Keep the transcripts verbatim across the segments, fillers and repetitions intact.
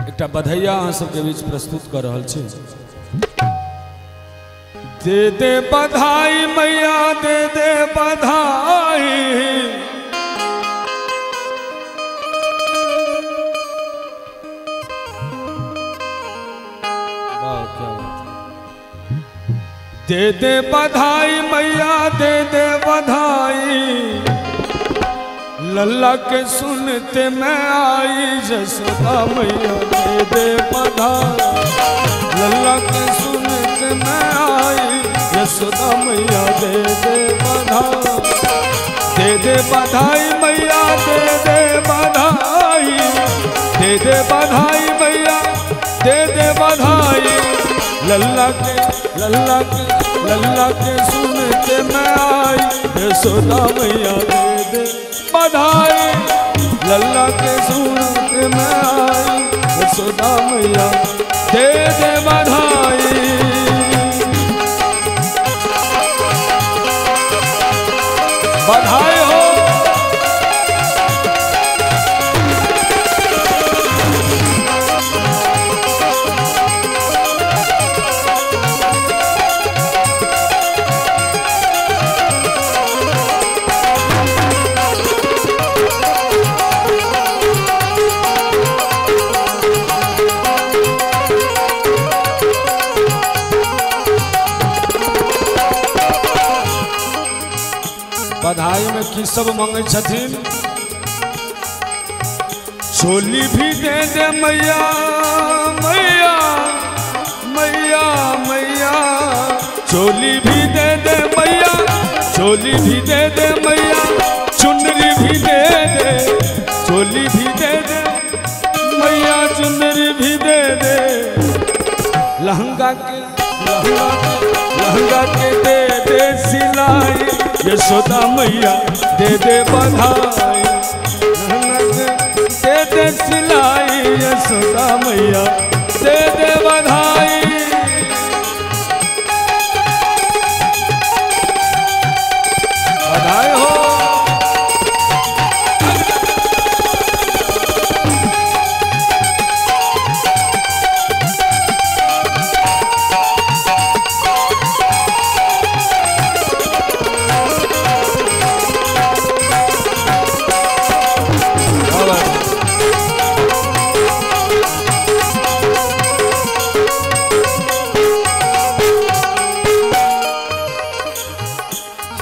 एकटा बधैया अहाँ सबके बीच प्रस्तुत कऽ रहल छी। दे दे बधाई मैया, दे दे बधाई। वाह, क्या बात है। दे दे बधाई मैया, दे दे बधाई। लल्ला के सुनते मैं आई, यशोदा मैया दे दे बधाई। लल्ला के सुनते मैं आई, यशोदा मैया दे दे बधाई। दे दे बधाई मैया, दे दे बधाई। दे दे बधाई मैया, दे दे बधाई। लल्ला के, लल्ला के, लल्ला के सुनते मैं आई, यशोदा मैया दे दे बधाई। लल्ला के सुनते मैं आई, यशोदा मैया दे दे बधाई। बधाई हो। बधाई में की सब मंगै छथिन? चोली भी दे दे मैया, मैया, मैया, मैया। चोली भी दे दे मैया, चोली भी दे दे मैया, चुनरी भी दे दे, चोली भी दे दे मैया, चुनरी भी दे दे। लहंगा के, लहंगा के, लहंगा के दे दे सिलाई, यशोदा मैया दे दे बधाई। लहंगा के दे दे सिलाई, यशोदा मैया दे दे बधाई। बधाई हो।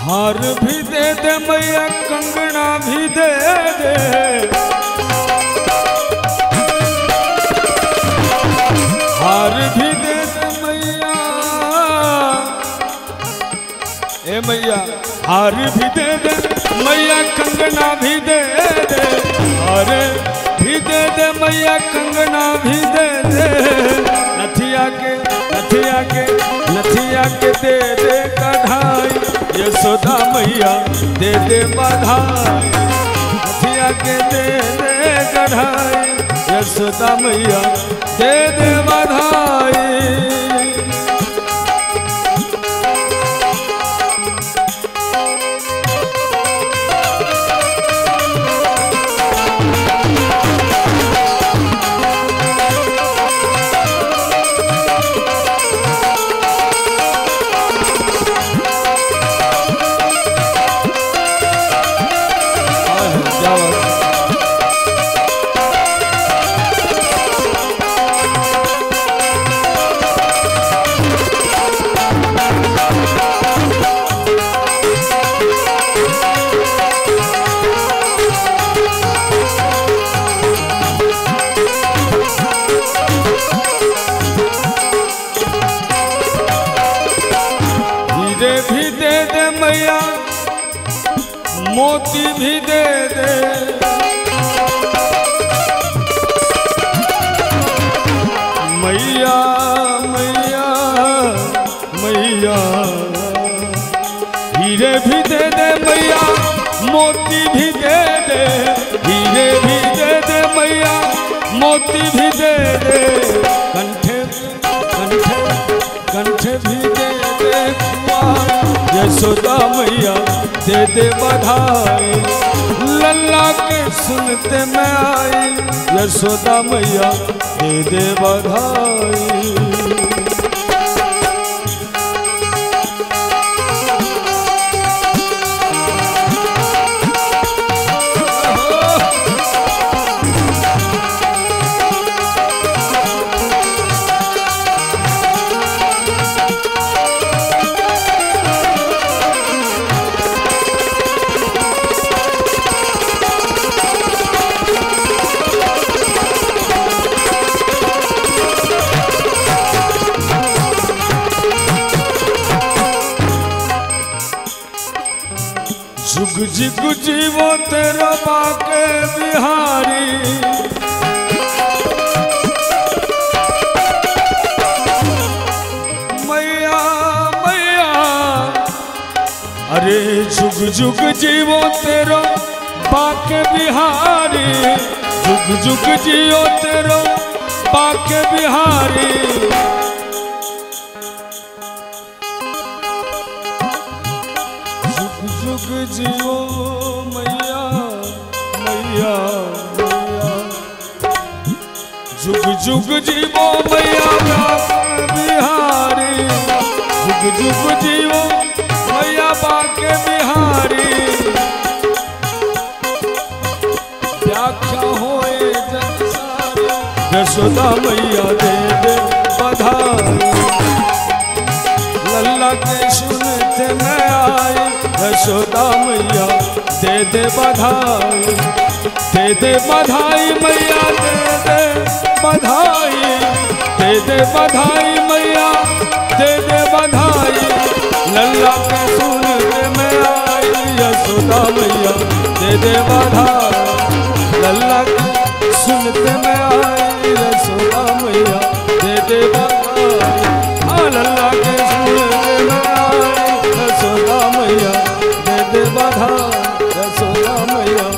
हार भी दे दे मैया, कंगना भी दे दे। हार भी दे दे मैया, ए मैया, हार भी दे दे मैया, कंगना भी दे दे। हार भी दे दे मैया, कंगना भी दे दे। नथिया के, नथिया के, नथिया के दे दे कढ़ाई, यशोदा मैया दे दे बधाई। नथिया के दे दे कढ़ाई, यशोदा मैया दे दे बधाई। हीरे भी दे दे मैया, मोती भी दे दे मैया, मैया, मैया। हीरे भी दे दे मैया, मोती भी दे दे। हीरे भी दे दे मैया, मोती भी दे दे। कंठे, कंठे, कंठ भी दे दे कुंवार, यशोदा मैया दे दे बधाई। अल्लाह के सुनते मैं आई, यशोदा मैया दे दे बधाई। जुग जुग जीवो तेरो बाके बिहारी। मैया, मैया, अरे जुग जुग जीवो तेरो बाके बिहारी, जुग जुग जियो तेरो बाके बिहारी। जुग जुग जियो मैया, मैया, मैया। जुग जुग जीवो मैया बाके बिहारी, जुग जुग जीवो मैया बाके बिहारी। व्याख्या होए जग सारी, यशोदा मैया दे दे बधाई। लल्ला के सुनते मैं आई, यशोदा मैया दे दे बधाई। दे दे बधाई मैया, दे दे बधाई, दे दे बधाई मैया, दे दे बधाई। लल्ला के सुनते मैं आई, यशोदा मैया दे दे बधाई। लल्ला के सुनते मैं आई, यशोदा मैया दे दे बधाई। हाँ, लल्ला के सुनते मैं आई, यशोदा मैया दे दे बधाई, यशोदा मैया